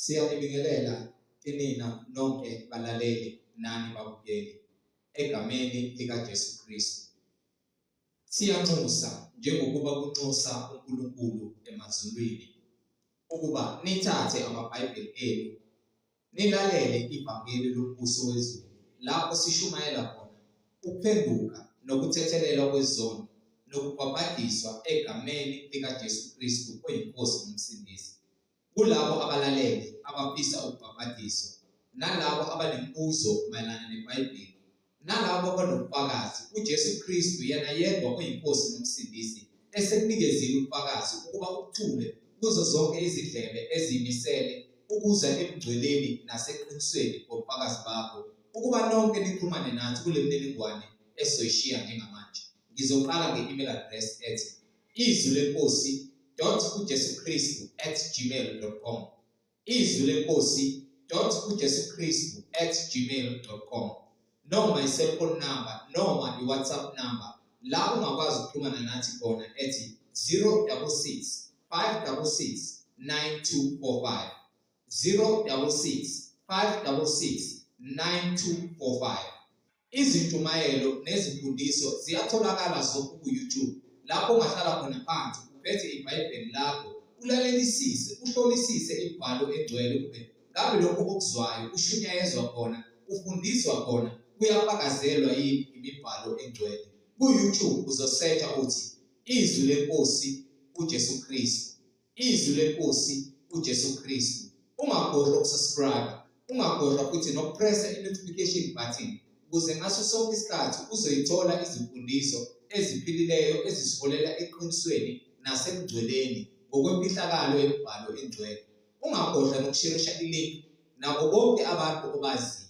Siyanibingelela kinina nonke balaleli nani babukeli egameni likaJesu Kristu. Siyanxusa njengokuba kunxusa uNkulunkulu emazulwini ukuba nithathe amaBhayibheli enu nilalele ivangeli lombuso wezulu lapho sishumayela khona ukuphenduka nokuthethelelwa kwezono nokubhabhadiswa egameni likaJesu Kristu oyiNkosi noMsindisi. Kulabo abalalele abafisa ukubhabhadiswa, nalabo abanemibuzo mayelana neBhayibheli, nalabo abanobufakazi, uJesu Kristu yena yedwa oyiNkosi noMsindisi esekunikezile ubufakazi ukuba ubuthule kuzo zonke izindlebe eziyimisele ukuza ebungcweleni naseqinisweni ngobufakazi bakho, ukuba nonke nixhumane nathi kule mininingwane esizoyishiya njengamanje. Ngizoqala nge-email address ethi izwi lenkosi dot ujesu kristu at gmail dot com, izwi lenkosi dot ujesu kristu at gmail dot com, noma i-cellphone number noma i-WhatsApp number la ungakwazi ukuxhumana nathi khona ethi 066 566 9245, 066 566 9245. Izintshumayelo nezimfundiso ziyatholakala zonke ku-YouTube lapho ungahlala khona phansi uphethe iBhayibheli lakho ulalelisise uhlolisise imibhalo engcwele kube ngabe lokhu okuzwayo kushunyayezwa khona ufundiswa khona kuyafakazelwa yini imibhalo engcwele. Ku-YouTube uzosearcha uthi Izwi leNkosi uJesu Kristu. Izwi leNkosi uJesu Kristu. Ungakhohlwa ukusubscribe, ungakhohlwa futhi nokupressa i-notification button ukuze ngaso sonke isikhathi uzoyithola izimfundiso eziphilileyo ezisiholela eqinisweni nasebungcweleni ngokwemfihlakalo yemibhalo engcwele. Ungakhohlwa nokusherisha ilink nabo bonke abantu obaziyo.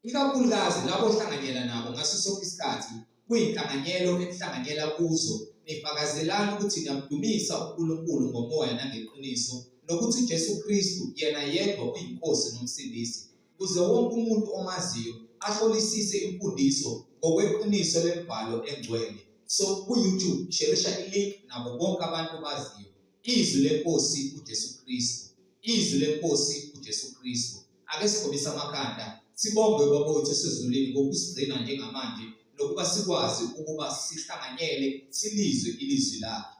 Ikakhulukazi labo ohlanganyela nabo ngaso sonke isikhathi kuyinhlanganyelo enihlanganyela kuzo, nifakazelana ukuthi niyamdumisa uNkulunkulu ngomoya nangeqiniso, nokuthi uJesu Kristu yena yedwa uyiNkosi noMsindisi, ukuze wonke umuntu omaziyo ahlolisise imfundiso ngokweqiniso lemibhalo engcwele. So ku-YouTube sherisha i-link nabo bonke abantu obaziyo. Izwi leNkosi uJesu Kristu. Izwi leNkosi uJesu Kristu. Ake sigobise amakhanda, sibonge uBaba wethu osezulwini ngokusigcina njengamanje nokuba sikwazi ukuba sihlanganyele silizwe ilizwi lakhe.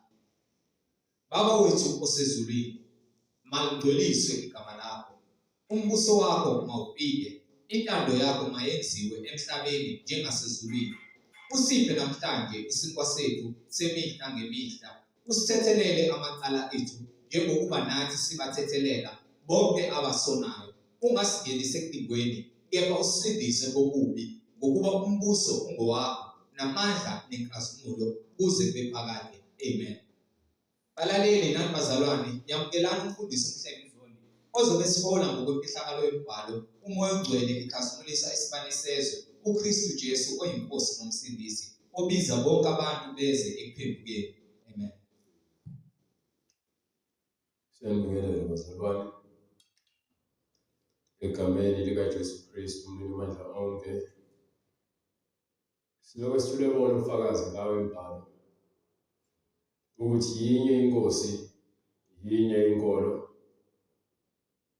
Baba wethu osezulwini, malingcweliswe igama lakho. Umbuso wakho mawufike, intando yakho mayenziwe emhlabeni njengasezulwini. Usiphe namhlanje isinkwa sethu semihla ngemihla. Usithethelele amacala ethu njengokuba nathi sibathethelela bonke abasonayo. Ungasingenisi ekulingweni, kepha usisindise kokubi, ngokuba umbuso ungowakho, namandla nenkazimulo kuze kube phakade. Amen. Balaleli nani bazalwane, yamukelani umfundisi uMhlengi Zondi ozobe esihola ngokwemfihlakalo yombhalo, uMoya oNgcwele ekhazimulisa isibani sezwe, uKristu Jesu oyiNkosi noMsindisi, obiza bonke abantu beze ekuphendukeni. Amen. Siyanibingelela bazalwane egameni likaJesu Kristu uMninimandla onke. Silokhu sithule bona ubufakazi ngawo imibhalo ukuthi yinye inkosi, yinye inkolo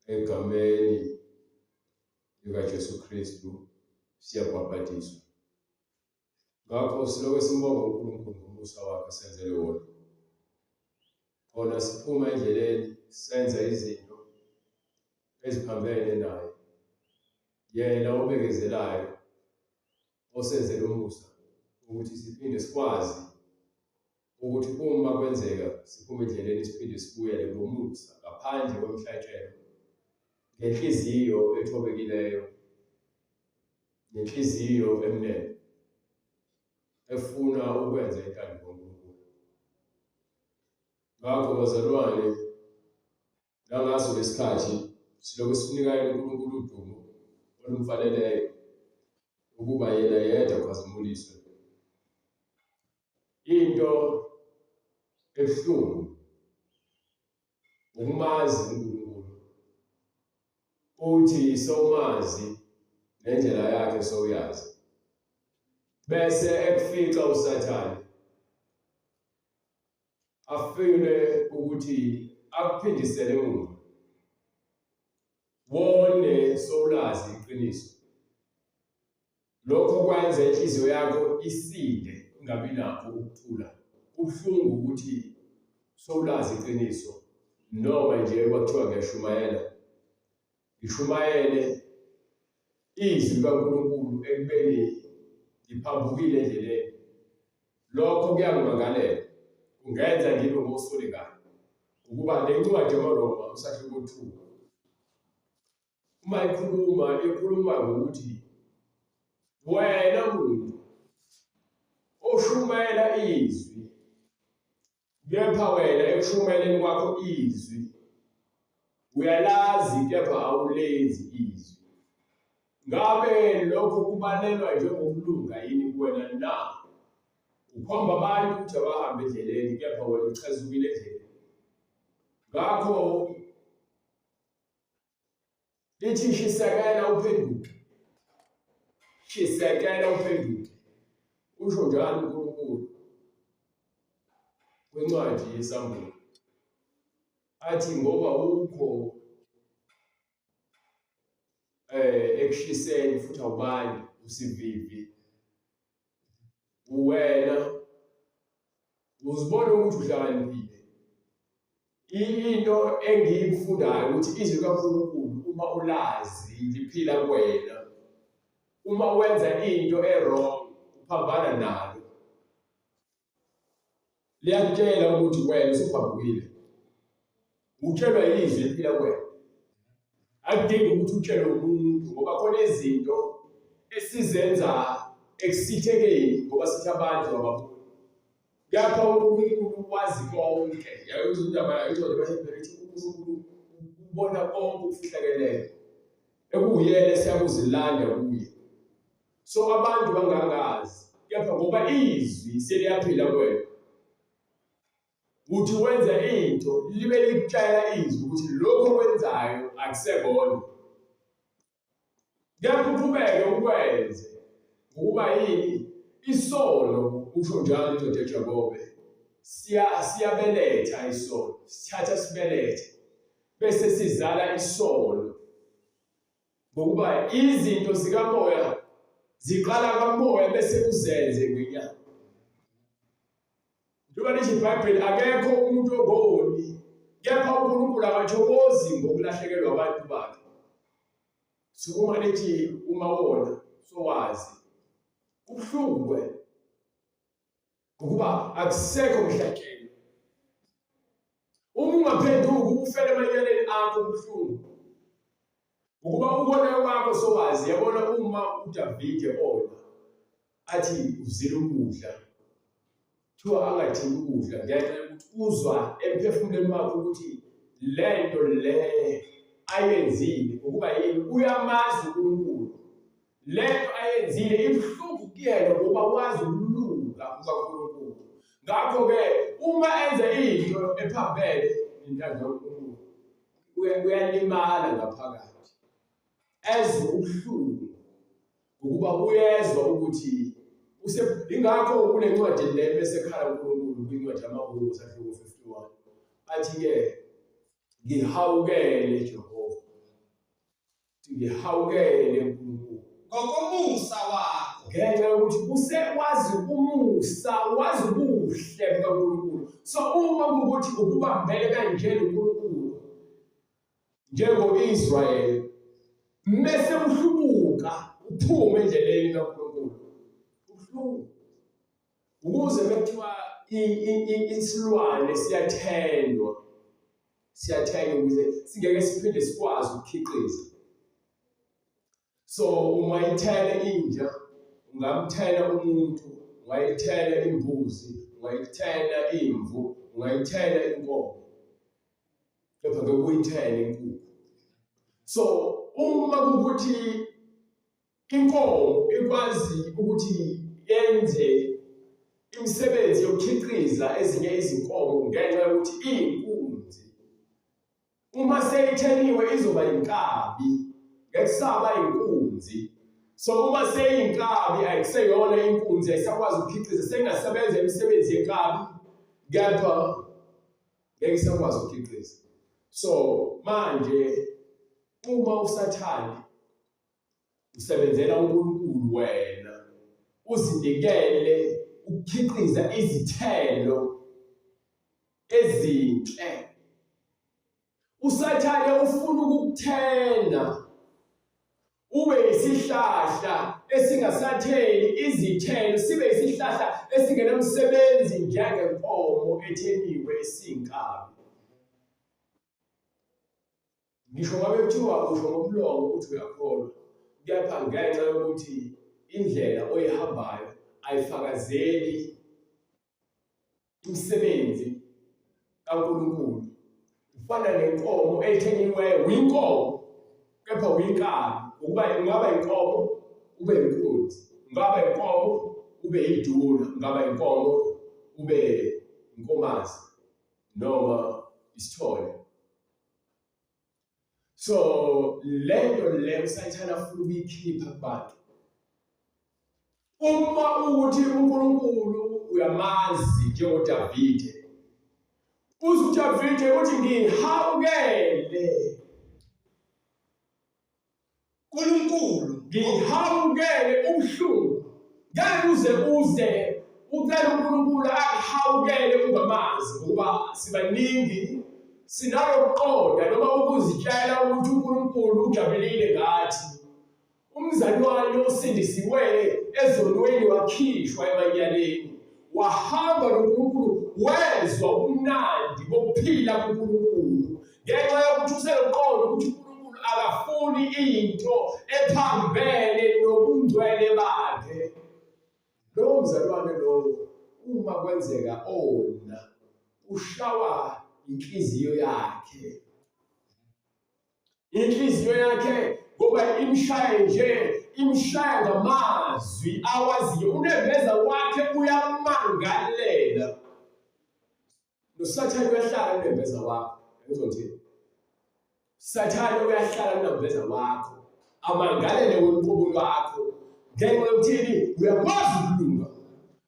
egameni likaJesu Kristu siyabhabhadiswa. Ngakho silokhu simbonga uNkulunkulu ngomusa wakhe senzele wona. Khona siphuma endleleni senza izinto eziphambene naye. Yena obekezelayo osenzele umusa ukuthi siphinde sikwazi ukuthi uma kwenzeka siphuma endleleni siphinde sibuyele ngomusa ngaphandle komhlatshelo ngenhliziyo ethobekileyo nenhliziyo emnene efuna ukwenza intando kaNkulunkulu. Ngakho bazalwane, nangaso lesikhathi silokhu sinika uNkulunkulu udumo olumfaneleyo ukuba yena yedwa akhazimuliswe. Into ebuhlungu ukumazi uNkulunkulu uthi sowumazi nendlela yakhe sowuyazi bese ekufica uSathane afune ukuthi akuphindisele emuva. nje sowulazi iqiniso, lokho kwenza inhliziyo yakho isinde, ingabi nakho ukuthula. Kubuhlungu ukuthi sowulazi iqiniso noma nje kwakuthiwa ngiyashumayela, ngishumayele izwi likaNkulunkulu ekubeni ngiphambukile endleleni. Lokho kuyangimangalela, kungenza ngibe ngosolekayo ukuba le ncwadi yamaRoma usahluko 2 uma ikhuluma ikhuluma ngokuthi wena muntu oshumayela izwi kepha wena ekushumayeleni kwakho izwi uyalazi kepha awulenzi izwi. Ngabe lokho kubalelwa njengokulunga yini kuwena na? Ukhomba abantu ukuthi abahambe endleleni kepha wena uchezukile endleleni. Ngakho lithi shisekela uphenduke, shisekela uphenduke, usho njalo uNkulunkulu kwincwadi yeSambulo, athi ngoba ukho ekushiseni futhi awubani usivivi wena uzibona ukuthi uhlakaniphile. Into engiyifundayo ukuthi izwi likaNkulunkulu uma ulazi liphila kuwena, uma wenza into e-wrong uphambana nalo, liyakutshela ukuthi wena usuphambukile. Utshelwa yizwi eliphila kuwena. Akudingi ukuthi utshelwe umuntu ngoba khona izinto esizenza ekusithekeni ngoba sithi abantu ababoni. Kepha uNkulunkulu wazi konke. Yayizwa indaba incwadi yabaHebheru ithi uNkulunkulu ubona konke okufihlakeleyo. Ekuwuyena esiyakuzilanda kuye. So abantu bangangazi kepha ngoba izwi seliyaphila kuwena. Uthi wenza into libe likutshela izwi ukuthi lokho okwenzayo akusekona. Kepha uqhubeke ukwenze ngokuba yini isono usho njalo indoda eJakobe siya siyabeletha isono sithatha sibelethe bese sizala isono ngokuba izinto zikamoya ziqala kamoya bese uzenze ngenyama. Njengoba lisho iBhayibheli akekho umuntu ongoni kepha uNkulunkulu akathokozi ngokulahlekelwa abantu bakhe. So uma lithi uma wona sowazi kubuhlungu kuwena ngokuba akusekho mhlatshelo. Uma ungaphenduki ufele emanyaleni akho kubuhlungu. Ngokuba ukona kwakho sowazi yabona uma uDavide ona athi uzila ukudla kuthiwa angathinti ukudla ngenxa yokuthi uzwa emphefumulweni wakhe ukuthi le nto le ayenzile ngokuba yini uyamazi uNkulunkulu le nto ayenzile ibuhlungu kuyena ngoba wazi ukulunga kukaNkulunkulu. Ngakho-ke uma enze into ephambene nentando kaNkulunkulu uyalimala ngaphakathi, ezwe ubuhlungu ngokuba uyezwa ukuthi ingakho kule ncwadi le bese khala uNkulunkulu kwincwadi yamaHubo sahluko 51 athi-ke ngihawukele Jehova ngihawukele uNkulunkulu ngokomusa wakho ngenxa yokuthi usekwazi umusa wazi ubuhle bukaNkulunkulu. So uma kuwukuthi ububambele kanje noNkulunkulu njengo-Israyeli mese uhlubuka uphume endleleni kaNkulunkulu ubuhlungu ukuze bekuthiwa isilwane siyathendwa siyathenga ukuze singeke siphinde sikwazi ukukhiqiza. So ungayithela inja, ungamthela umuntu, ungayithela imbuzi, ungayithela imvu, ungayithela inkomo, kepha ngeke uyithele inkukhu. So uma kuwukuthi Inkomo ikwazi ukuthi yenze imisebenzi yokukhiqiza ezinye izinkomo ngenxa yokuthi iyinkunzi. Uma seyitheniwe izoba inkabi, ngeke kusaba inkunzi. So uma seyinkabi ayikuseyona inkunzi, ayisakwazi ukukhiqiza, seyingasebenza imisebenzi yenkabi kepha ngeke isakwazi ukukhiqiza. So manje uma uSathane Usebenzela uNkulunkulu wena. Uzinikele ukukhiqiza izithelo ezinhle. USathane ufuna ukukuthena ube isihlahla esingasatheli izithelo, sibe isihlahla esingenamsebenzi njengenkomo etheniwe esinkabi. Ngisho ngabe kuthiwa usho ngomlomo ukuthi uyakholwa, kepha ngenxa yokuthi indlela oyihambayo ayifakazeli umsebenzi kaNkulunkulu, ufana nenkomo ethengiweyo, uyinkomo kepha uyinkabi, ngokuba ungaba inkomo ube inkunzi, ungaba inkomo ube iduna, ungaba inkomo ube inkomazi noma isithole. So lento le uSathane afuna ukuyikhipha kubantu. Uma ukuthi uNkulunkulu uyamazi njengoDavide, uze uDavide uthi ngihawukele Nkulunkulu ngihawukele ubuhlungu ngeke uze uze ucela uNkulunkulu akuhawukele ungamazi ngokuba sibaningi sinalokuqonda noma ukuzitshela ukuthi uNkulunkulu ujabulile ngathi umzalwane osindisiwe ezonweni wakhishwa emanyaleni wahamba noNkulunkulu wezwa ubumnandi bokuphila kuNkulunkulu ngenxa yokuthi usenoqondo ukuthi uNkulunkulu akafuni into ephambene nobungcwele bakhe. Lowo mzalwane lowo uma kwenzeka ona ushawa inhliziyo yakhe, inhliziyo yakhe ngoba imshaye nje, imshaya ngamazwi awaziyo, unembeza wakhe uyamangalela. NoSathane uyahlala kunembeza wakho. Ngizothini? Sathane uyahlala kunembeza wakho. Amangalele wenqubo lwakho. Ngenxa yokuthini uyakwazi ukulunga.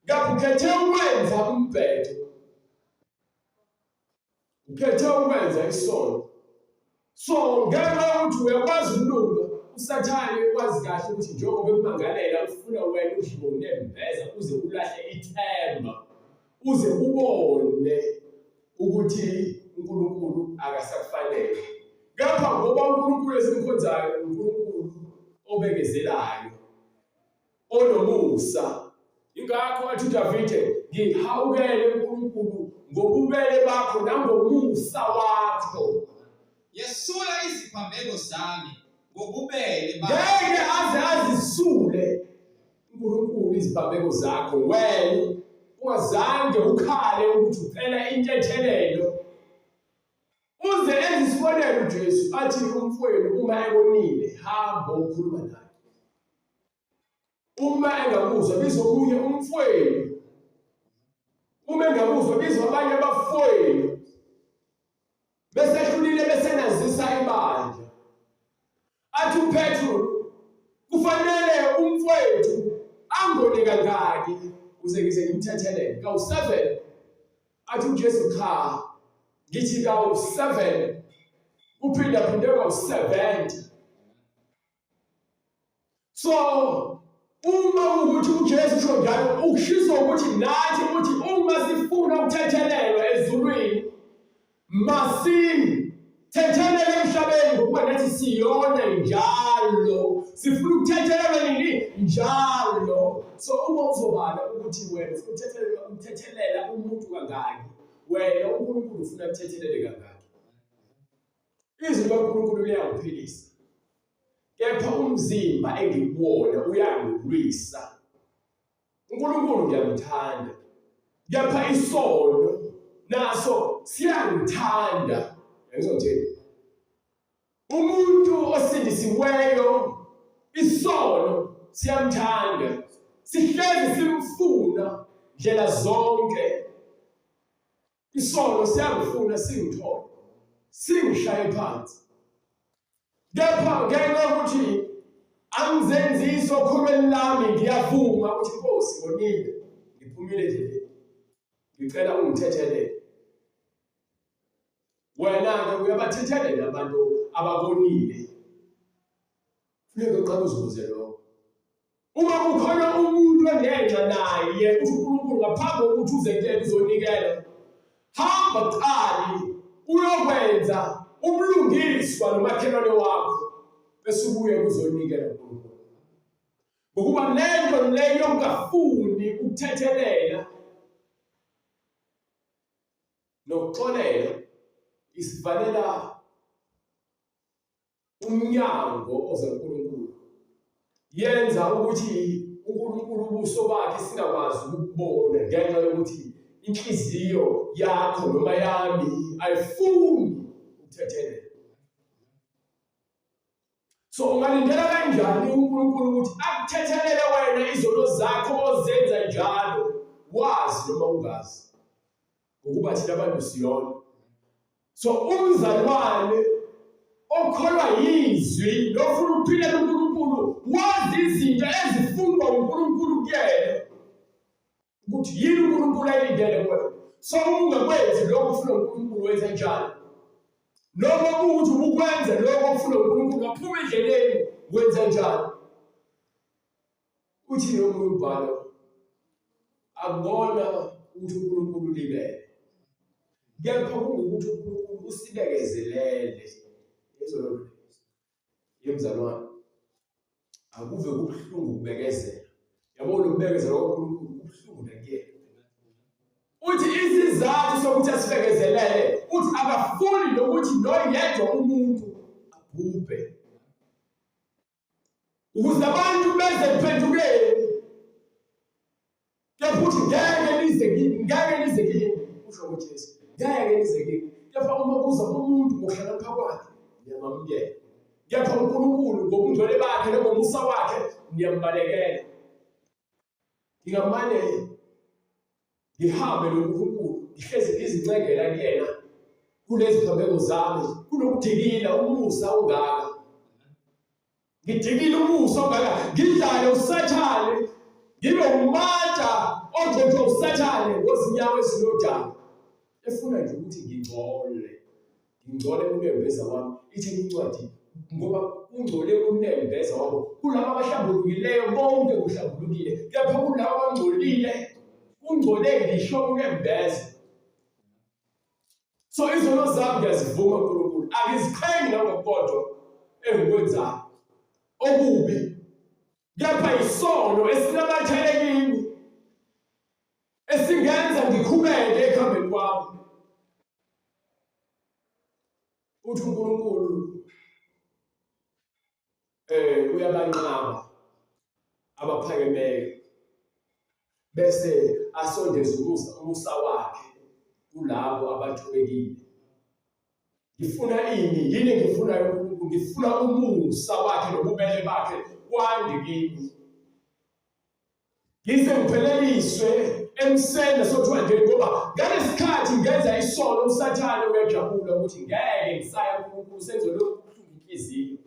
Ngakho ukhethe ukwenza umbhedo. Ukhethe ukwenza isono. So ngenxa yokuthi uyakwazi ukulunga, uSathane ukwazi kahle ukuthi njengoba ekumangalela ufuna wena udliwe unembeza uze ulahle ithemba, uze ubone ukuthi uNkulunkulu akasakufanele. Kepha ngoba uNkulunkulu esimkhonzayo uNkulunkulu obekezelayo, onomusa. Ingakho athi uDavide, ngihawukele uNkulunkulu ngobubele bakho nangomusa wakho. Yesula iziphambeko zami ngobubele bakho. Ngeke aze azisule uNkulunkulu iziphambeko zakho wena ungazange ukhale ukuthi ucela intethelelo. Uze enze isibonelo uJesu athi umfowenu uma ekonile hamba ukhuluma naye. Uma engakuzwa biza omunye umfowenu. Uma engakuzwa biza abanye abafowenu. Besehlulile besenazisa ibandla. Athi uPetru kufanele umfowethu angone kangaki kuze ngize ngimthethelele kawu-7. Athi uJesu cha, ngithi kawu-7 kuphinda phinde kawu-70. So uma ukuthi uJesu usho njalo ukushiso ukuthi nathi ukuthi uma sifuna ukuthethelelwa ezulwini masithethelele emhlabeni ngokuba nathi siyona njalo sifuna ukuthethelelwa nini njalo. So uma uzobala ukuthi wena ufuna ukuthethelelwa ukuthethelela umuntu kangaki, wena uNkulunkulu ufuna kuthethelele kangaki? Izwi likaNkulunkulu liyangiphilisa, kepha umzimba engikuwona uyangilwisa. uNkulunkulu ngiyamthanda, kepha isono naso siyangithanda. Ngizothini? Umuntu osindisiweyo isono siyamthanda, sihlezi simfuna ndlela zonke. Isono siyangifuna singithole, singishaye phansi. Kepha ngenxa yokuthi angizenzisi okholweni lami, ngiyavuma ukuthi Nkosi ngonile, ngiphumile endleleni, ngicela ungithethelele. Wena-ke uyabathethelela abantu abakonile. Funeka uqale uzibuze lokho. Uma kukhona umuntu ongenxa naye uthi uNkulunkulu ngaphambi kokuthi uze kuyena uzonikela, hamba qali uyokwenza ubulungiswa nomakhelwane wakho bese ubuye kuzonikela uNkulunkulu. Ngokuba lento leyo yokungafuni ukuthethelela nokuxolela isivalela umnyango oza kuNkulunkulu yenza ukuthi uNkulunkulu ubuso bakhe singakwazi ukubona ngenxa yokuthi inhliziyo yakho noma yami ayifuni ukuthethelela. So ungalindela kanjani uNkulunkulu ukuthi akuthethelele wena izono zakho ozenza njalo wazi noma ungazi? Ngokuba thina abantu siyona. So umzalwane okholwa yizwi nofuna ukuphilela uNkulunkulu wazi izinto ezifunwa uNkulunkulu kuyena ukuthi yini uNkulunkulu ayilindele kuwena. So uma ungakwenzi lokho ufuna uNkulunkulu wenze njani? Noma ukuthi ubukwenza lokho okufuna uNkulunkulu waphuma endleleni wenza njani? Uthi lo umbhalo akubona ukuthi uNkulunkulu ulibele kepha kungukuthi uNkulunkulu usibekezelele. Yezwa loo nto yemzalwane, akuve kubuhlungu ukubekezela. Yabo lo kubekezela kwaNkulunkulu kubuhlungu nakuyena. Uthi isizathu sokuthi asibekezelele, uthi akafuni nokuthi noyedwa umuntu abhubhe. Ukuze abantu beze kuphendukeni kepha uthi ngeke nize kimi, ngeke nize kimi, usho uJesu, ngeke nize kimi. Kepha uma kuza umuntu ngokuhlakanipha kwakhe niyamamukela, kepha uNkulunkulu ngobungcwele bakhe nangomusa wakhe niyambalekela. Ngingamane ngihambe noNkulunkulu ngihlezi ngizincengela kuyena kulezi phambeko zami kunokudikila umusa ongaka ngidikile umusa ongaka ngidlale usathane ngibe umata ogxotshwa usathane ngozinyawo ezinodaka efuna nje ukuthi ngingcole ngingcole unembeza wami ithi incwadi ngoba kungcole unembeza wabo kulabo abahlambulukileyo bonke kuhlambulukile kepha kulabo abangcolile kungcole ngisho unembeza. So izono zami ngiyazivuma uNkulunkulu, angiziqhenyi nangokukodwa engikwenzayo okubi, kepha isono esinamathele kimi esingenza ngikhubeke ekuhambeni kwami. Uthi uNkulunkulu uyabanqaba abaphakemeyo bese asondeze umusa wakhe kulabo abathobekile. Ngifuna ini? Yini engifunayo uNkulunkulu? Ngifuna umusa wakhe nobubele bakhe kwande kimi. Ngize ngipheleliswe emseni nasothandweni ngoba ngalesikhathi ngenza isono uSathane uyajabula ukuthi ngeke ngisaya kuNkulunkulu senze lokhu kubuhlungu inhliziyo.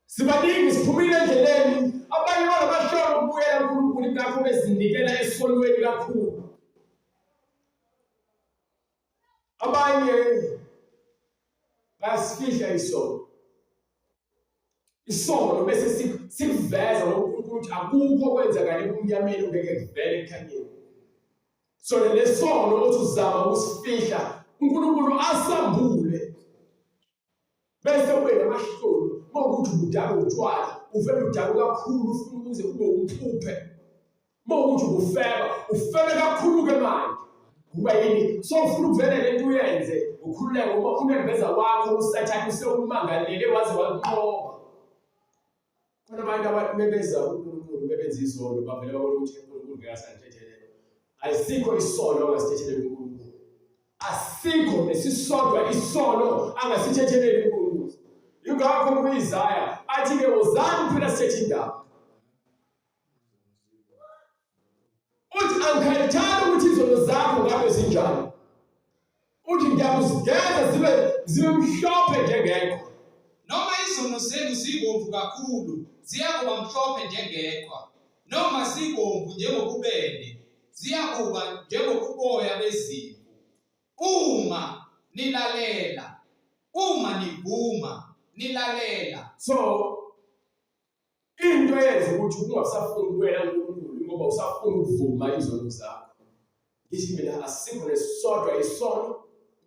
Sibaningi siphumile endleleni, abanye banamasholo ukubuyela kuNkulunkulu ingakho bezinikela esonweni kakhulu. Abanye bayasifihla isono. Isono bese sikuveza ngoNkulunkulu ukuthi akukho okwenzakala ebumnyameni ongeke kuvele ekukhanyeni. Sona lesono othi uzama ukusifihla uNkulunkulu asambule bese ube namahloni uma ukuthi ubudaka utshwala uvele udake kakhulu ufuna ukuze ube umphuphe uma ukuthi ubufeba ufebe kakhulu-ke manje kuba yini so ufuna ukuvele le nto uyenze ukhululeke ngoba unembeza wakho usathane usewumangalele waze wanqoba. Khona abantu abantu bebeza uNkulunkulu bebenza izono bavele babona ukuthi uNkulunkulu ngeke asandithethelele. Ayisikho isono angasithetheleli uNkulunkulu. Asikho nesisodwa isono angasithetheleli uNkulunkulu. Yingakho kuIsaya athi-ke wozani phela sithethe indaba. Uthi angikhathali ukuthi izono zakho ngabe zinjani. Uthi ngiyakuzigeza zibe zibe mhlophe njengeqhwa. Noma izono zenu zibomvu kakhulu, ziyakuba mhlophe njengeqhwa. Noma zibomvu njengobubende, ziyakuba njengokuboya bezimvu. Uma nilalela, uma nivuma, nilalela. So eyenza ukuthi ungasafuni ukubuyela kuNkulunkulu ngoba usafuna ukuvuma izono zakho. Ngithi mina asikho nesisodwa isono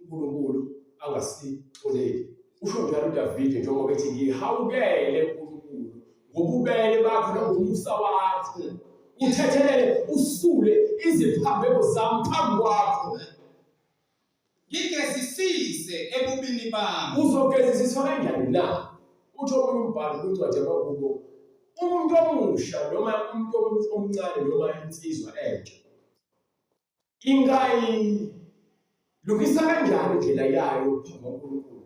uNkulunkulu angasixoleli. Usho njalo uDavide njengoba ethi ngihawukele uNkulunkulu ngobubele bakho nangomusa wakho. Uthethelele usule iziphambeko zami phambi kwakho. Ngigezisise ebubini bami. Uzogezisiswa kanjani na? Uthi omunye umbhalo kwincwadi yamaHubo, umuntu omusha noma umuntu omncane noma insizwa entsha ingayilungisa kanjani indlela yayo phambi kukaNkulunkulu?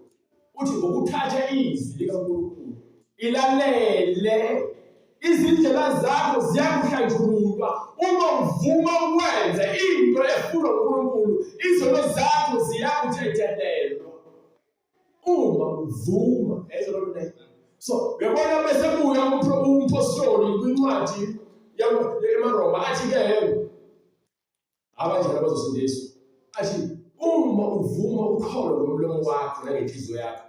Uthi ngokuthatha izwi likaNkulunkulu ilalele izindlela zakho ziyakuhlanjululwa uma uvuma ukwenza into efunwa uNkulunkulu izono zakho ziyakuthethelelwa uma uvuma yayizwa loo nto leyo so uyabona bese buya umpostoli kwincwadi yamaRoma athi-ke Abanjalo abazosindiswa. Athi uma uvuma ukholwa ngomlomo wakho nangenhliziyo yakho,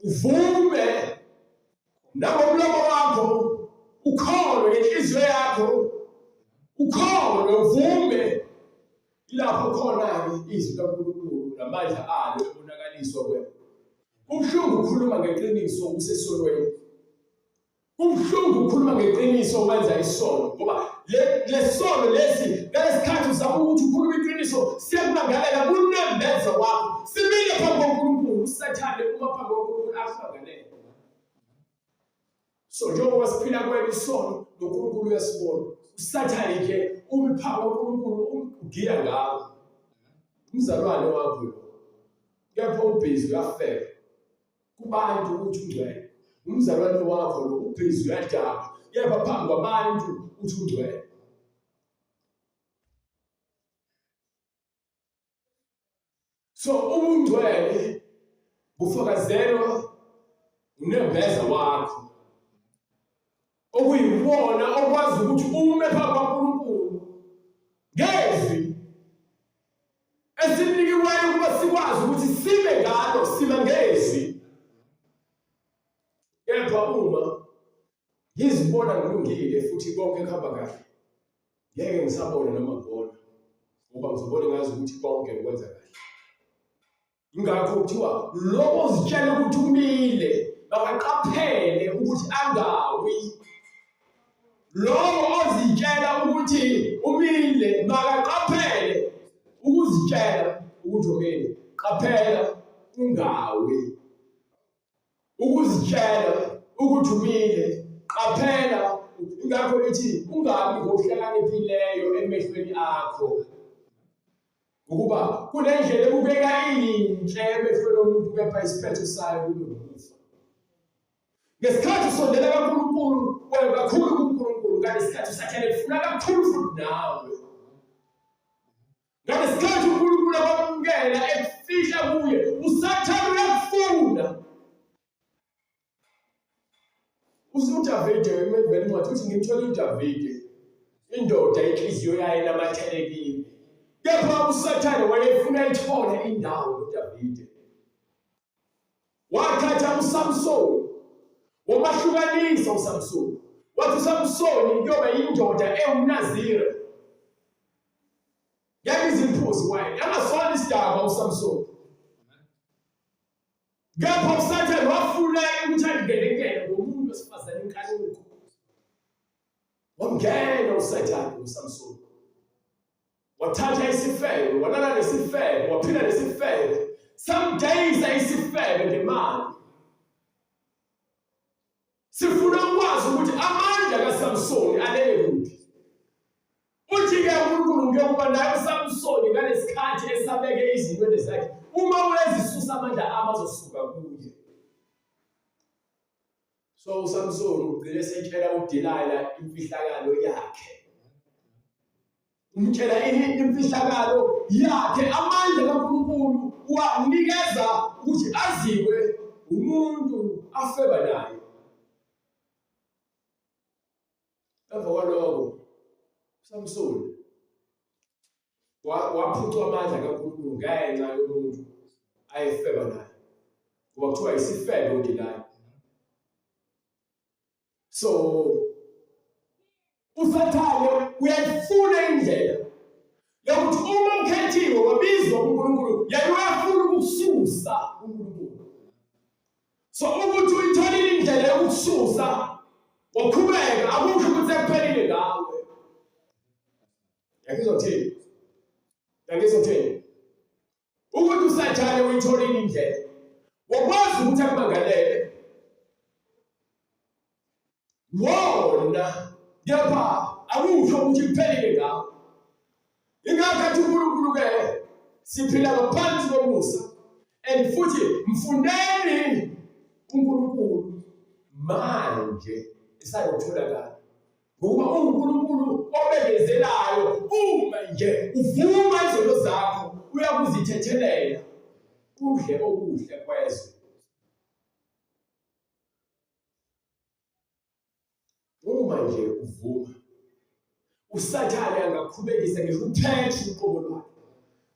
uvume nangomlomo wakho ukholwe ngenhliziyo yakho, ukholwe uvume ilapho khona-ke izwi likaNkulunkulu namandla alo ebonakaliswa kuwena. Kubuhlungu ukukhuluma ngeqiniso usesonweni. Kubuhlungu ukukhuluma ngeqiniso wenza isono ngoba le lesono lesi ngalesikhathi uzama ukuthi ukhulume iqiniso siyakumangalela kunembeza wakho simile phambi koNkulunkulu uSathane uma phambi koNkulunkulu akumangalele so njengoba siphila kwena isono noNkulunkulu uyasibona uSathane nje umi phambi koNkulunkulu ugiya ngawo umzalwane wakho lo kepha ubhizi uyafeba kubantu ukuthi ungcwele. Umzalwane wakho lo ubhizi uyadakwa, kepha phambi kwabantu uthi ungcwele. So ubungcwele bufakazelwa unembeza wakho okuyiwona okwazi ukuthi ume phambi kwaNkulunkulu ngezwi esinikiweyo ukuba sikwazi ukuthi sibe ngalo sima ngezwi kepha uma ngizibona ngilungile futhi konke kuhamba kahle ngeke ngisabona noma ngibona ngoba ngizobona ngazi ukuthi konke ngikwenza kahle Ingakho kuthiwa lowo ozitshela ukuthi umile makaqaphele ukuthi angawi. Lowo ozitshela ukuthi umile makaqaphele ukuzitshela ukuthi umile. Qaphela ungawi. Ukuzitshela ukuthi umile qaphela ingakho lithi ungabi ngohlakaniphileyo emehlweni akho. Ngokuba kunendlela ebukeka iyinhle emehlweni omuntu kepha isiphetho sayo kube ukufa. Ngesikhathi usondela kaNkulunkulu, wena kakhulu kuNkulunkulu, ngalesikhathi uSathane efuna kakhulu futhi nawe. Ngalesikhathi uNkulunkulu akwamukela ekufihla kuye, uSathane uyakufuna. UDavide emeveni incwadi uthi ngimthole uDavide indoda inhliziyo yayo inamathele kimi. Kepha uSathane wayefuna ithole indawo kuDavide. Wathatha uSamsoni wamahlukanisa uSamsoni. Wathi uSamsoni kuyoba indoda ewumNaziri. Ngeke izimphuzi wayini, angasona isidakwa uSamsoni. Kepha uSathane wafuna ukuthi angenekele ngomuntu wesifazane inkanuko. Wamngena uSathane uSamsoni. Wathatha isifebe, walala nesifebe, waphila nesifebe. Samdayisa isifebe ngemali. Sifuna ukwazi ukuthi amandla kaSamsoni alele kuphi. Uthi-ke uNkulunkulu ngiyokuba naye uSamsoni ngalesikhathi esabeke izinwele zakhe. Uma uyazisusa amandla ami azosuka kuye. So uSamsoni ugcine esetshela uDelila imfihlakalo yakhe. Umtshela imfihlakalo yakhe amandla kaNkulunkulu wanikeza ukuthi aziwe umuntu afeba naye. Emva kwaloko uSamsoni waphucwa amandla kaNkulunkulu ngenxa yomuntu ayefeba naye. Ngoba kuthiwa isifebe uDelila. So USathane uyayifuna indlela yokuthi uma ukhethiwe wabizwa kuNkulunkulu, yena uyafuna ukukususa kuNkulunkulu. So ukuthi uyitholile indlela yokukususa waqhubeka akusho ukuthi sekuphelile ngawe. Yakizothini? Yakizothini? Ukuthi uSathane uyitholile indlela wakwazi ukuthi akumangalele wona kepha akusho ukuthi kuphelile ngawo. Ingakho athi uNkulunkulu ke siphila ngaphansi komusa and futhi mfuneni uNkulunkulu manje esayotholakala ngokuba uNkulunkulu obekezelayo uma nje uvuma izono zakho uyakuzithethelela udle okuhle kwezwe. Uma nje uvuma uSathane angakhubekisa ngisho uPetru uqobo lwakhe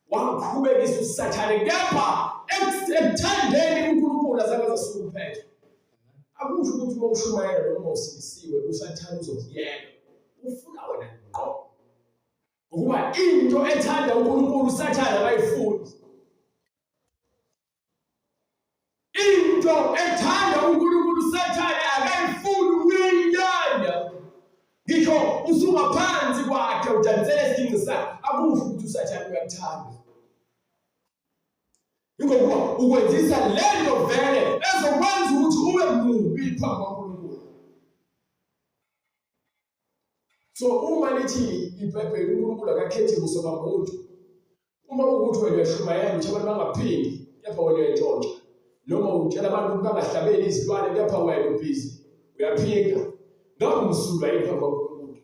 wakhubekisa uSathane kepha ekuthandeni uNkulunkulu azange azasuka uPetru. Akusho ukuthi uma ushumayela noma usindisiwe uSathane uzokuyeka, ufuna wena ngqo. Ngokuba into ethanda uNkulunkulu uSathane akayifuni. Into ethanda uNkulunkulu uSathane akayifuni uyayinyanya. Ngisho usungaphansi kwakhe udansela esiginci sakhe akusho ukuthi uSathane uyakuthanda. Ingokuba ukwenzisa lento vele ezokwenza ukuthi ube mubi phambi kwaNkulunkulu. So uma lithi iBhayibheli uNkulunkulu akakhethi buso bamuntu, uma ukuthi wena uyashumayela uthi abantu bangaphindi kepha wena uyayintshontsha, noma utshela abantu ukuthi bangahlabeli izilwane kepha wena ubhizi uyaphinga, ngabe umsulwa yini phambi kwaNkulunkulu?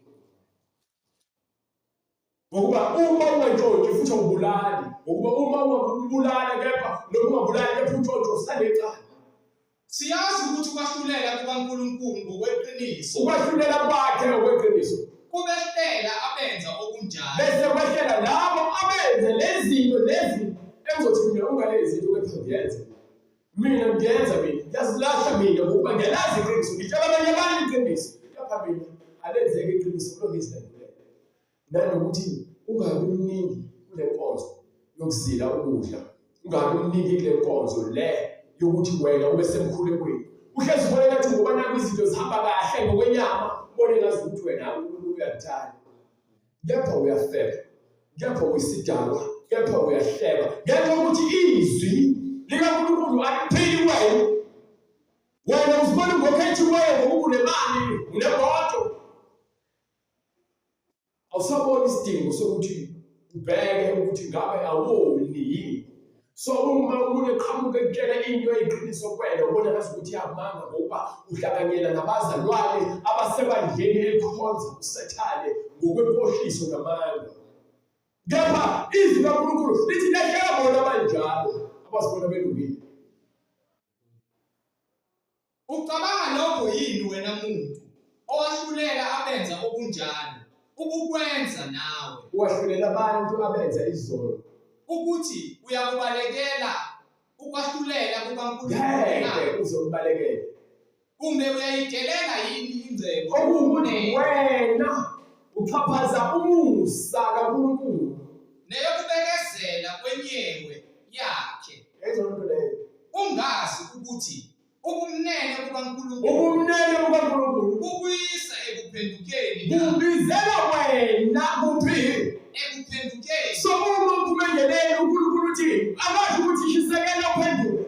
Ngokuba uma ungantshontshi futhi awubulali, ngokuba uma ungabulala kepha noma ungabulali kepha untshontshe usanecala. Siyazi ukuthi ukwahlulela kukaNkulunkulu ngokweqiniso. Ukwahlulela kwakhe ngokweqiniso. Kubehlela abenza okunjalo. Bese kwehlela labo abenze lezi zinto lezi engizothi mina ungalezi zinto kepha ngiyenze. Mina ngiyenza mina, ngiyazilahla mina ngokuba ngiyalazi iqiniso, ngitshela abanye abantu iqiniso. Kepha mina alenzeki iqiniso kulokhu ngizilandulela. Nanokuthi ungabi mningi kule nkonzo yokuzila ukudla, ungabi mningi kule nkonzo le yokuthi wena ube semkhulekweni. Uhlezi ubona ngathi ngoba naku izinto zihamba kahle ngokwenyama, ubone ngazi ukuthi wena uNkulunkulu uyakuthanda. Kepha uyafeba, kepha uyisidakwa, kepha uyahleba, ngenxa yokuthi izwi likaNkulunkulu aliphili kuwena. Wena uzibona ngokhethiweyo ngokuba unemali, unemoto, Awusaboni isidingo sokuthi ubheke ukuthi ngabe awoni yini. So uma umuntu eqhamuka ekutshela into eyiqiniso kuwena ubona ngazi ukuthi iyamanga ngokuba uhlanganyela nabazalwane abasebandleni elikhonza uSathane ngokwenkohliso namanga. Kepha izwi kaNkulunkulu lithi lehlela bona abanjalo abazibona belungile. Ucabanga lokho yini wena muntu owahlulela abenza okunjalo, ubukwenza nawe? Wahlulela abantu abenza izono. Ukuthi uyakubalekela ukwahlulela kukaNkulunkulu na? Ngeke uzokubalekela. Kumbe uyayidelela yini ingcebo? Okuwukuthi wena uxhaphaza umusa kaNkulunkulu. Neyokubekezela kwenyewe yakhe. Yayizona into leyo. Ungazi ukuthi ubumnene bukaNkulunkulu Ubumnene bukaNkulunkulu bukuyisa ekuphendukeni na? bubizela wena kuphi? Ekuphendukeni. So uma uphuma endleleni uNkulunkulu uthi akasho ukuthi shisekela uphenduke.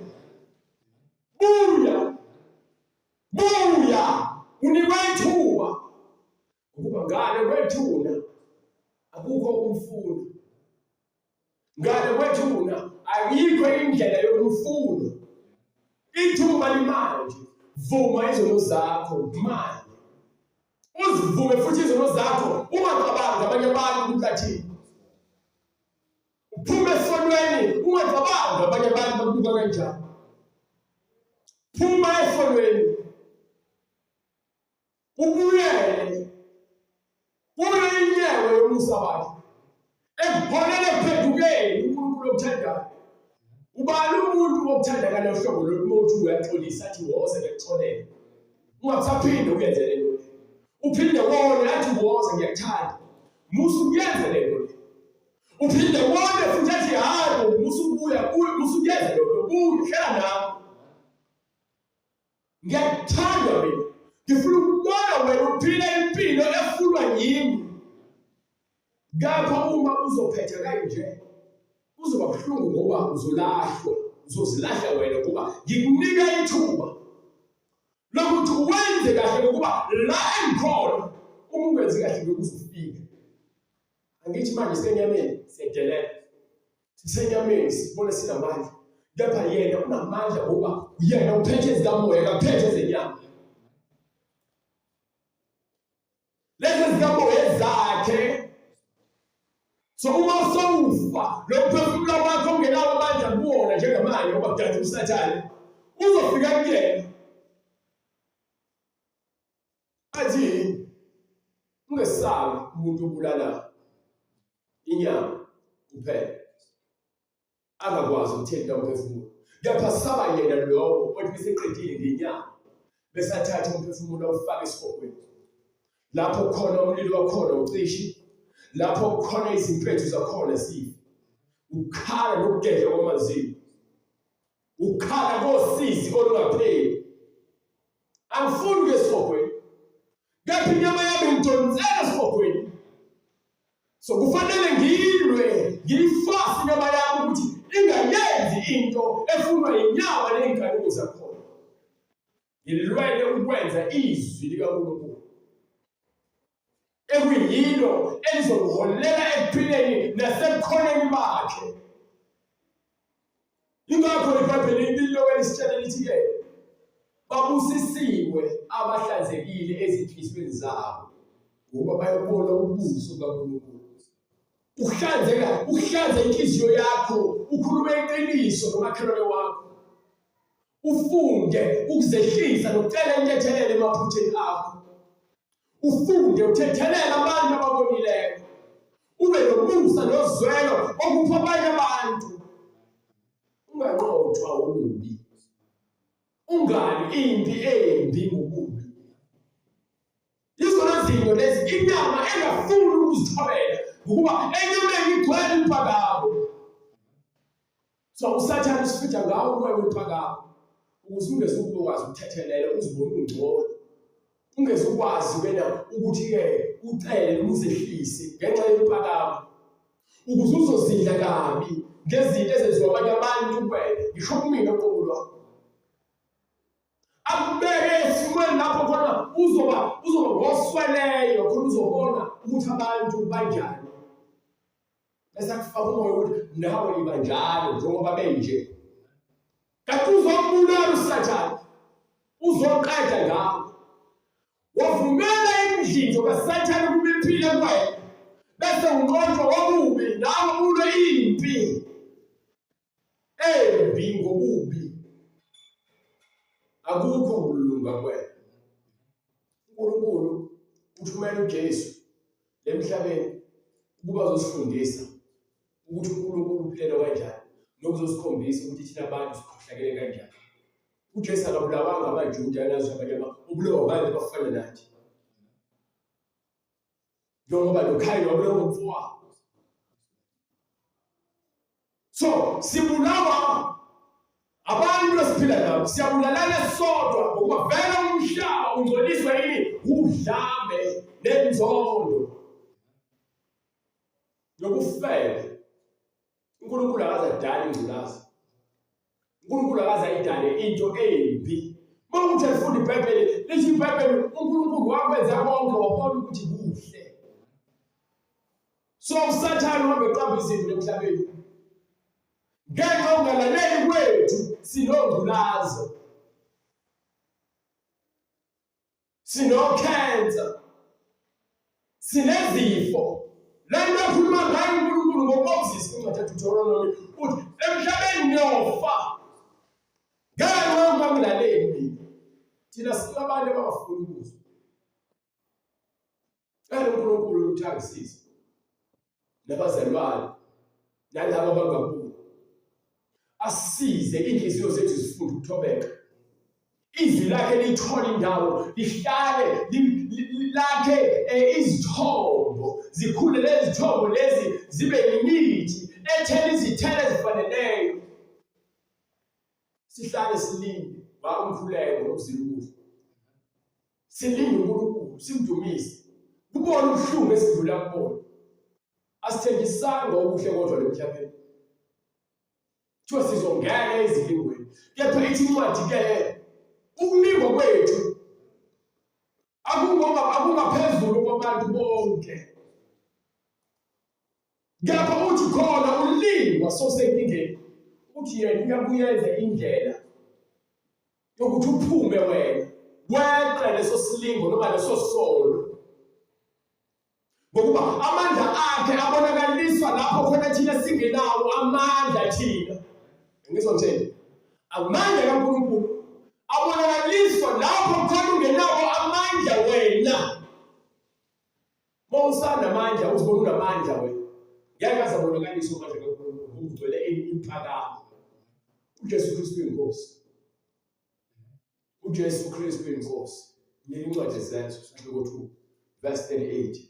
Buya. Buya. Unikwe ithuba. Ukuba ngale kwethuna akukho ukumfuna. Ngale kwethuna ayikho indlela yokumfuna. Ithuba limanje. Vuma izono zakho manje. Uzivume futhi izono zakho ungacabangi abanye abantu ukuthi bathini. Uphume esonweni ungacabangi abanye abantu bakubuka kanjani. Phuma esonweni. Ubuyele kuyo inyewe yomusa wakhe ekuholele ekuphendukeni uNkulunkulu okuthandayo. Ubani umuntu okuthanda ngalo hlobo lolu uma uthi uyaxolisa athi woze ngikuxolele ungasaphinde uyenze le nto. Uphinde wone athi woza ngiyakuthanda. Musa ukuyenza le nto le. Uphinde wone futhi athi hayi musa ukubuya kuye musa ukuyenza le nto buya hlala nami. Ngiyakuthanda mina. Ngifuna ukubona wena uphila impilo efunwa yimi. Kepha uma uzophetha kanje kuzoba buhlungu ngoba uzolahlwa, uzozilahla wena ngoba ngikunika ithuba lokuthi wenze kahle ngokuba la engikhona uma ungenzi kahle ngeke uze ufike. Angithi manje sisenyameni siyadelela. Sisenyameni sibona sinamandla. Kepha yena unamandla ngoba uyena uphethe ezikamoya akaphethe ezenyama. Lezi zikamoya ezakhe. So uma usowufa lo mphefumulo wakho ungenawo amandla kuwona njengamanje ngoba kudansa uSathane uzofika kuyena athi ungesabi umuntu obulala inyama kuphela angakwazi ukuthinta umphefumulo kepha saba yena lowo othi beseqedile ngenyama bese athathe umphefumulo awufake esihogweni lapho khona umlilo wakhona ucishi lapho khona izimpethu zakhona zifa ukhala nokugedla kwamazinyo ukhala kosizi olungapheli angifuni ukuya esihogweni kepha inyama yami ngidonsela esihogweni So kufanele ngilwe ngiyifase inyama yami ukuthi ingayenzi into efunwa yinyama ney'nkanuko zakhona. Ngilwele ukwenza izwi likaNkulunkulu ekuyilo elizokuholela ekuphileni nasebukhoneni bakhe. Ingakho iBhayibheli liloke lisitshela lithi-ke babusisiwe abahlanzekile ezinhliziyweni zabo ngoba bayobona ubuso bukaNkulunkulu. Ukuhlanzeka, ukuhlanza inhliziyo yakho, ukhulume iqiniso nomakhelwane wakho. Ufunde ukuzehlisa nokucela intethelelo emaphutheni akho. Ufunde uthethelela abantu ababonileyo. Ube nomusa nozwelo okupha abanye abantu. Unganqotshwa ububi. Ungali impi embi ngobubi. Izona zinto lezi inyama engafuni ukuzithobela ngokuba enyameni igcwele impakamo. So uSathane usifitha ngawo umoya wempakamo ukuze ungezukwazi ukuthethelela uzibone ungcono. Ungezukwazi wena ukuthi-ke ucele noma uzehlise ngenxa yempakamo ukuze uzozidla kabi ngezinto ezenziwa abanye abantu kuwena ngisho kumina qobo lwakho. Akubeke esimweni lapho khona uzoba uzoba ngosweleyo khona uzobona ukuthi abantu banjani. Bese akufaka umoya ukuthi nawe iba njalo njengoba benje. Kanti uzobulala uSathane. Uzoqeda ngawe. Wavumela imidlinzo kaSathane ukuba iphile kuwena. Bese unqotshwa wobubi nawe ulwe impi embi ngobubi. Akukho ukulunga kuwena. uNkulunkulu uthumela uJesu emhlabeni ukuba azosifundisa ukuthi uNkulunkulu uphilela kanjani nokuzosikhombisa ukuthi thina abantu sikhohlakele kanjani. UJesu akabulawanga amaJuda anazi abanye ubulewa abantu abafana nathi. Njengoba noKhayini wabulawa ngumfowabo. So sibulawa abantu esiphila nabo, siyabulalana sodwa ngokuba vele umhlaba ungcoliswa yini? Udlame nenzondo nokufeba. uNkulunkulu akaze adale ingculazi. uNkulunkulu akaze ayidale into embi. Uma uthi alifunda iBhayibheli, lithi iBhayibheli uNkulunkulu wakwenza konke wabona ukuthi kuhle. So uSathane uhambe eqamba izinto emhlabeni. Ngenxa yokungalaleli kwethu sinongculazo. Sinokhensa. Sinezifo. Le nto ekhuluma ngayo uNkulunkulu ngoMoses kwincwadi yaDeuteronomy uthi emhlabeni niyofa ngenxa yokungangilaleli mina. Thina singabantu abangafuni ukuzwa. Cela uNkulunkulu ukuthi angisize nabazalwane nalabo abangakubo, asisize inhliziyo zethu zifunde ukuthobeka. Izwi lakhe lithole indawo, lihlale lakhe izithombo, zikhule lezi zithombo lezi zibe yimithi ethela izithelo ezifaneleyo. Sihlale silinde umkhuleko nokuzila ukudla. Silinde uNkulunkulu, simdumise. Kubona ubuhlungu esidlula kubona. Asithenjisanga okuhle kodwa lemhlabeni. Kuthiwa sizongena ezilingweni. Kepha ithi incwadi ke ukulingwa kwethu akungoba akungaphezulu kwabantu bonke. Kepha uthi khona ulingwa sosenkingeni uthi yena uyakuyenza indlela yokuthi uphume wena weqe leso silingo noma leso sono. Ngokuba amandla akhe abonakaliswa lapho khona thina singenawo amandla thina. Ngizwa ngitheni? Amandla kaNkulunkulu abonakaliswa lapho khona ungenawo amandla wena. Uma usanamandla uzibona unamandla wena. Ngeke aze abonakaliswe amandla kaNkulunkulu ngoba ugcwele impakamo. UJesu Kristu uyinkosi. UJesu Kristu inkosi. Nika incwadi yeZenzo sahluko 2 verse 38.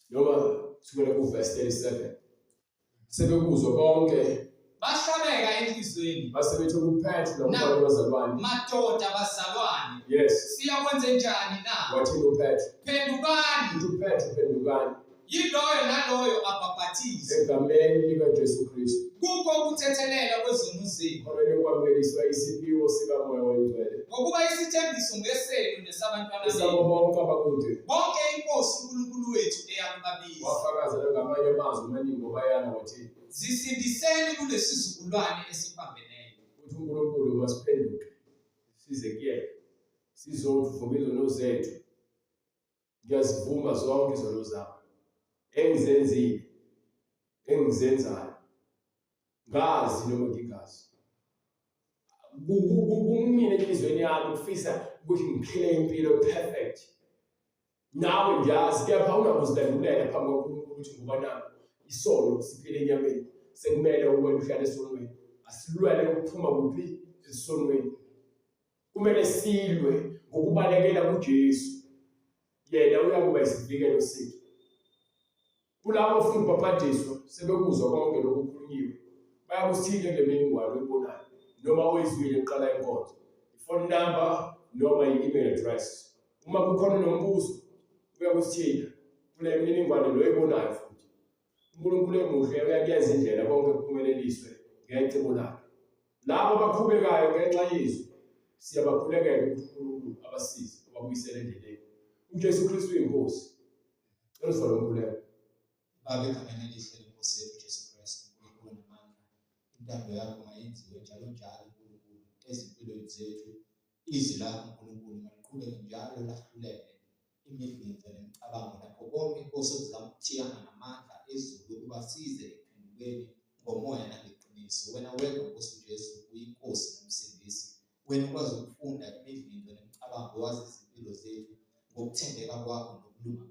Noma sukela ku verse 37. Sebekuzwa bonke bahlabeka enhliziyweni base bethi kuPetru nakubantu abazalwane, madoda bazalwane, yes, siyakwenze njani na? Wathini uPetru? Phendukani. Uthi uPetru phendukani. Yiloyo naloyo abhabhathizwe egameni likaJesu Kristu kukho ukuthethelela kwezono zenu, khona niyokwamukeliswa isiphiwo sikaMoya oyiNgcwele, ngokuba isithembiso ngesenu nesabantwana esabo benu, bonke abakude, bonke iNkosi uNkulunkulu wethu eyakubabiza. Wafakaza nangamanye amazwi amaningi wabayala wathi, Zisindiseni kulesizukulwane esiphambeneyo. Uthi uNkulunkulu masiphenduke size kuyena sizovuma izono zethu. Ngiyazivuma zonke izono zami engizenzile, engizenzayo, ngazi noma ngingazi. Kumina enhliziyweni yami ukufisa ukuthi ngiphile impilo perfect. Nawe ngiyazi kepha ungakuzilandulela phambi kwaNkulunkulu ukuthi ngoba nakho isono siphile enyameni sekumele uwena uhlale esonweni. Asilwele ukuphuma kuphi esonweni. Kumele silwe ngokubalekela kuJesu. Yena uyakuba isivikelo sethu. Kulabo ofuna ubhabhadiswa sebekuzwa konke lokhu kukhulunyiwe, bayakusithinta kule mininingwane oyibonayo noma oyizwile kuqala inkonzo, i-phone number noma i-email address. Uma kukhona nombuzo uyakusithinta kule mininingwane lo oyibonayo futhi. uNkulunkulu emuhle uyakuyenza indlela konke kuphumeleliswe ngecebo lakhe. Labo abakhubekayo ngenxa yezwi siyabakhulekela ukuthi uNkulunkulu abasize ababuyisele endleleni. UJesu Kristu uyinkosi. Cela usivale umkhuleko. Baba, egameni elihle lenkosi yethu uJesu Kristu, uNkulunkulu onamandla, intando yakho mayenziwe njalo njalo uNkulunkulu ezimpilweni zethu. Izwi lakho uNkulunkulu maliqhubeke njalo lahlulele imidlinzo nemicabango nakho konke inkosi okuzama ukuthiyana namandla ezulu ukuba size ekuphendukeni ngomoya nangeqiniso. Wena wedwa Nkosi uJesu uyiNkosi nomsindisi. Wena ukwazi ukufunda imidlinzo nemicabango wazi izimpilo zethu ngokuthembeka kwakho nokulunga.